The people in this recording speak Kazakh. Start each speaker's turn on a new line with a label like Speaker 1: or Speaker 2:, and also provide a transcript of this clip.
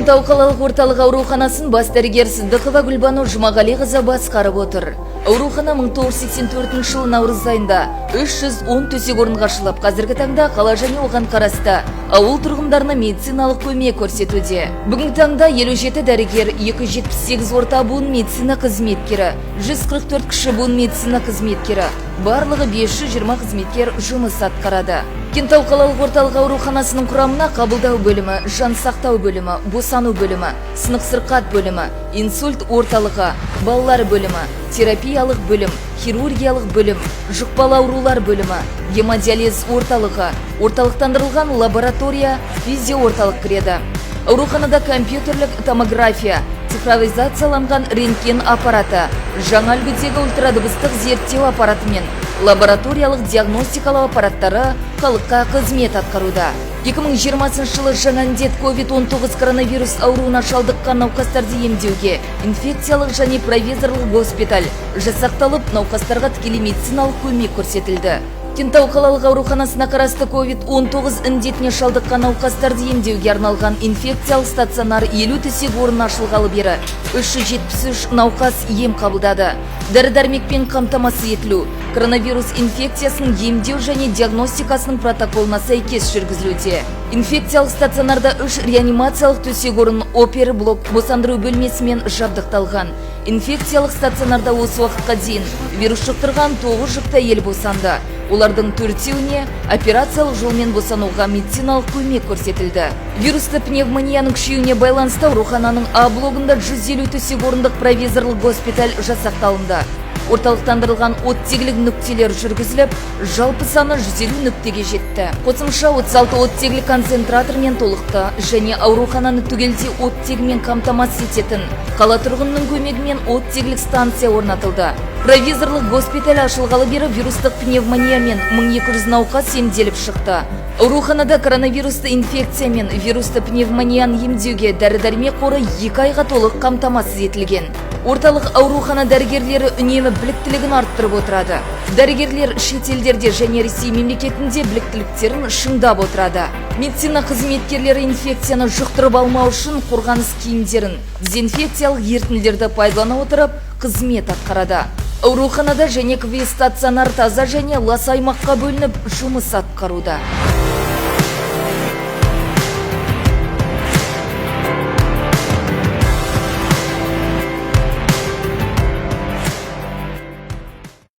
Speaker 1: Кентау қалалық орталық ауруханасын бас дәрігер Сыздықова Гүлбану Жұмағалиқызы басқарып отыр. Аурухана 1984 жылы наурыз айында 310 төсек орынға ашылып, қазіргі таңда қала және оған қарасты ауыл тұрғындарына медициналық көмек көрсетуде. Бүгінгі таңда 57 дәрігер, 278 орта буын медицина қызметкері, 144 кіші буын медицина қызметкері, барлығы 520 қызметкер жұмыс атқарады. Кентау қалалық орталық ауруханасының құрамына қабылдау бөлімі, жан сақтау бөлімі, босану бөлімі, сынық сырқат бөлімі, инсульт орталығы, балалар бөлімі, терапиялық бөлім, хирургиялық бөлім, жұқпалы аурулар бөлімі, гемодиализ орталығы, орталықтандырылған лаборатория, физиоорталық кіреді. Ауруханада компьютерлік томография, цифровизацияланған рентген аппараты, жаңа үлгідегі ультрадыбыстық зерттеу аппараты мен лабораториялық диагностикалау аппараттары халыққа қызмет атқаруда. 2020 жылы жаңа індет COVID-19 коронавирус ауруына шалдыққан науқастарды емдеуге инфекциялық және провизорлық госпиталь жасақталып, науқастарға тікелей медициналық көмек көрсетілді. Кентау қалалық ауруханасына қарасты COVID-19 індетіне шалдыққан науқастарды емдеуге арналған инфекциялық стационар 50 төсек орын ашылғалы бері 373 науқас ем қабылдады. Дәрі-дәрмекпен қамтамасыз етілу коронавирус инфекциясын емдеу және диагностикасының протоколына сәйкес жүргізілуде. Инфекциялық стационарда үш реанимациялық төсек орын, опер блок, босандыру бөлмесімен жабдықталған. Инфекциялық стационарда осы уақытқа дейін вирус жұқтырған 9 жүкті әйел босанды. Олардың төртеуіне операциялық жолмен босануға медициналық көмек көрсетілді. Вирусты пневмонияның күшеюіне байланысты аурухананың А блогында 150 төсек орындық провизорлық госпиталь жасақталынды. Орталықтандырылған оттегілік нүктелер жүргізіліп, жалпы саны 150 нүктеге жетті. Қосымша 36 оттегілік концентратормен толықты және аурухананы түгелдей оттегімен қамтамасыз ететін қала тұрғынының көмегімен оттегілік станция орнатылды. Провизорлық госпиталь ашылғалы бері вирустық пневмониямен 1200 науқас емделіп шықты. Ауруханада коронавирусты инфекция мен вирусты пневмонияны емдеуге дәрі-дәрмек қоры 2 айға толық қамтамасыз етілген. Орталық аурухана дәрігерлері үнемі біліктілігін арттырып отырады. Дәрігерлер шетелдерде және Ресей мемлекетінде біліктіліктерін шыңдап отырады. Медицина қызметкерлері инфекцияны жұқтырып алмау үшін қорғаныс киімдерін, дезинфекциялық ерітінділерді пайдалана отырып қызмет атқарады. Ауруханада және КВИ стационар таза және лас аймаққа бөлініп жұмыс атқаруда.